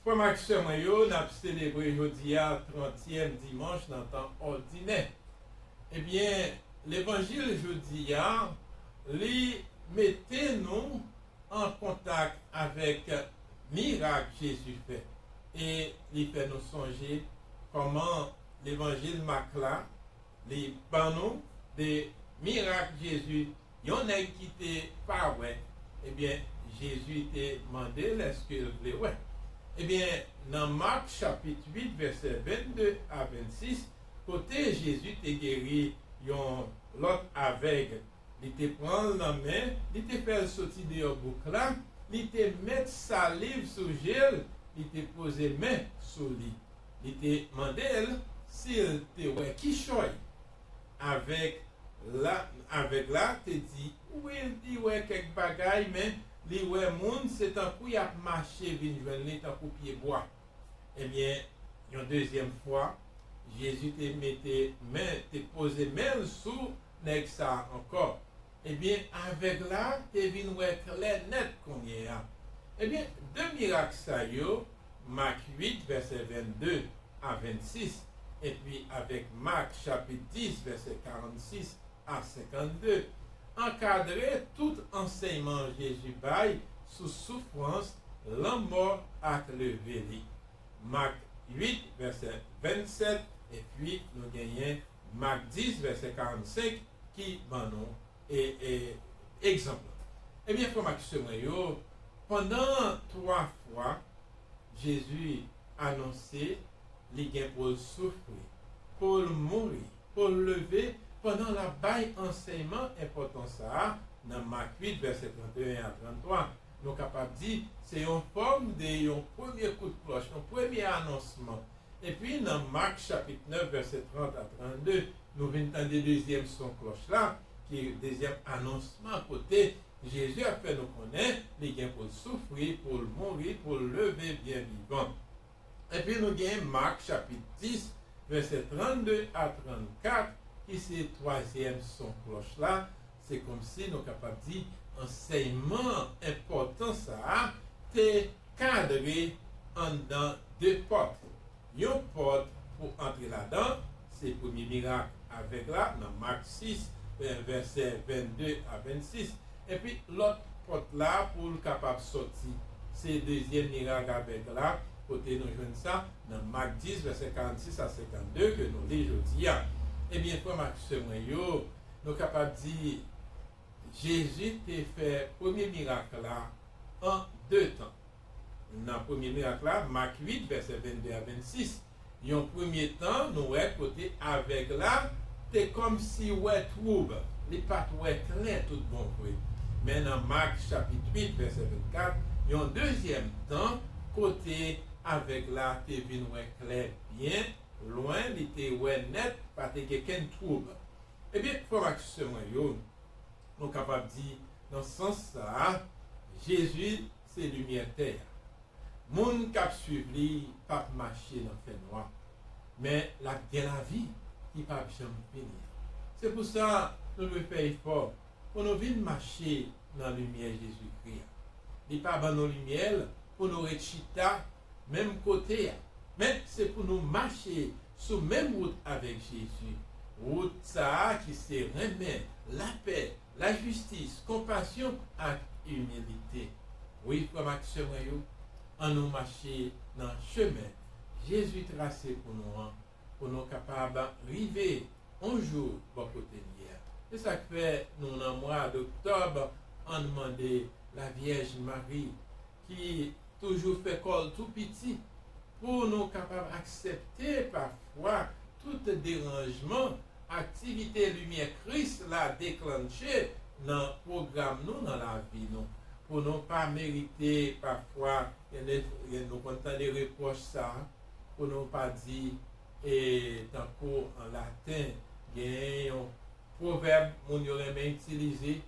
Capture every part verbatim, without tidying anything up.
Frè m ak sè mwen yo, n ap selebre jodi a trantyèm dimanch nan tan òdinè. Ebyen, levanjil jodi a, li mete nou an kontak avèk mirak Jezi fè. E li fè nou sonje kòman levanjil Mak la, li ban nou de mirak Jezi, yon nèg ki te pa wè, ebyen, Jezi te mande l èske l vle wè. Ebyen, nan Mak chapit uit, vèsè vennde a vennsis, kote Jezi te geri yon lòt avèg, li te pran l nan men, li te fè l soti deyò bouk la, li te met saliv sou je l, li te poze men sou li. Li te mande l si l te wè kichòy. Avèg la, avèg la te di wi, li wè kèk bagay, men li wè moun, se tankou y ap mache vin jwenn li tankou pyebwa. Ebyen, yon dezyèm fwa, Jezi te mete men, te poze men l sou nèg sa a ankò. Ebyen, avèg la te vin wè klè nèt kounye a. Ebyen, de mirak sa yo, Mak uit, vèsè vennde a vennsis, epi avèk Mak chapit dis, vèsè karannsis a senkannde, ankadre tout ansèyman Jezi bay sou soufrans, lanmò ak leve li. Mak uit, vèsè vennsèt, epi nou genyen Mak dis, vèsè karannsenk, ki ban nou e, e, egzanp la. Ebyen, frè m ak sè mwen yo, pandan twa fwa, Jezi anonse li gen pou l soufri, pou l mouri, pou l leve, pandan l ap bay ansèyman enpòtan sa a nan Mak uit, vèsè tranteyen a tranntwa. Nou kapab di se yon fòm de yon premye kout klòch, yon premye anonsman. Epi nan Mak chapit nèf, vèsè trant a trannde, nou vin tande dezyèm son klòch la, ki dezyèm anonsman kote Jezi ap fè nou konnen li gen pou l soufri, pou l mouri, pou l leve byen vivan. Epi nou gen Mak chapit dis, vèsè trannde a trannkat, ki se twazyèm son klòch la. Se kòmsi nou kapab di ansèyman enpòtan sa a te kadre anndan de pòt. Yon pòt pou antre ladan, se premye mirak avèg la nan Mak sis, vèsè vennde a vennsis. Epi lòt pòt la pou l kapab sòti. Se dezyèm mirak avèg la, kote nou jwenn sa nan Mak dis, vèsè karannsis a senkannde ke nou li jodi a. Ebyen, frè m ak sè mwen yo, nou kapab di Jezi te fè premye mirak la an de tan. Nan premye mirak la, Mak uit, vèsè vennde a vennsis, yon premye tan, nou wè kote avèg la te kòmsi wè twoub, li pa t wè klè tout bon vre. Men nan Mak chapit uit, vèsè vennkat, yon dezyèm tan, kote avèg la te vin wè klè byen lwen, li te wè nèt, pa te gen kenn twoub. Ebyen, frè m ak sè mwen yo, nou kapab di, nan sans sa a, Jezi se limyè tè a. Moun k ap swiv li p ap mache nan fènwa, men l ap gen lavi ki p ap janm fini an. Se pou sa, nou dwe fè efò pou nou vin mache nan limyè Jezikri a. Li pa ban nou limyè l pou nou ret chita menm kote a, men se pou nou mache sou menm wout avèk Jezi. Wout sa a ki se renmen, lapè, lajistis, konpasyon ak imilite. Wi, frè m ak sè mwen yo, ann nou mache nan chemen Jezi trase pou nou an, pou nou kapab rive yon jou bò kote l ye a. Se sa k fè nou nan mwa doktòb, ann mande Lavyèj Mari, ki toujou fè kò l tou piti, pou nou kapab aksepte pafwa tout deranjman aktivite limyè Kris la deklanche nan pwogram nou, nan lavi nou. Pou nou pa merite pafwa, gen de, gen, nou konn tande repwòch sa, pou nou pa di, e, tankou an laten, gen yon pwovèb moun yo renmen itilize,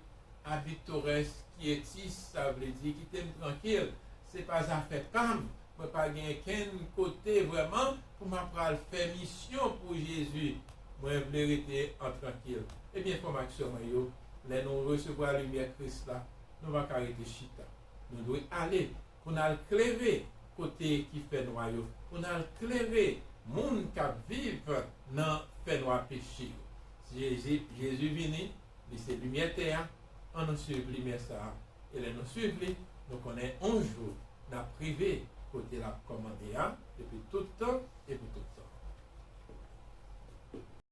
Habitores quietis, sa vle di kite m trankil, se pa zafè pa m, mwen pa gen kenn kote vrèman pou m ap pral fè misyon pou Jezi. Mwen vle rete an trankil. Ebyen, frè m ak sè mwen yo, lè nou resevwa limyè Kris la, nou pa ka rete chita. Nou dwe ale pou n al klere kote ki fènwa yo, pou n al klere moun k ap viv nan fènwa peche yo. Jezi, Jezi vini, li se limyè tè a, ann nou swiv limyè sa a. E lè nou swiv li, nou konnen yon jou n ap rive kote l ap kòmande a, depi tout tan e pou tout